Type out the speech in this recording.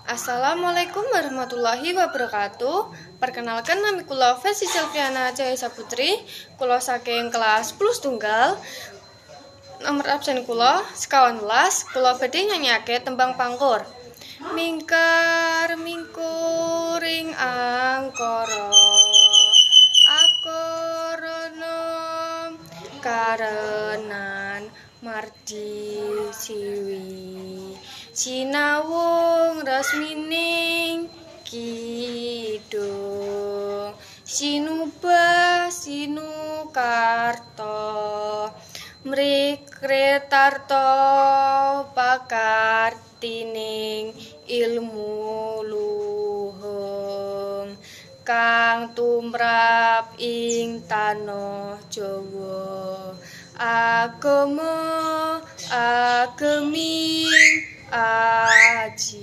Assalamualaikum warahmatullahi wabarakatuh. Perkenalkan, nami kula Fesi Selviana Jaya Saputri. Kula saking kelas 10 tunggal. Nomor absen kula 19. Kula badhe nyanyake tembang Pangkur. Mingkar mingkuring angkara, akarana karenan mardi siwi, sinawung resmining kidung, sinubah sinukarta, mrikretarta pakartining ilmu luhung kang tumrap ing tanah Jawa, agama ageming aji.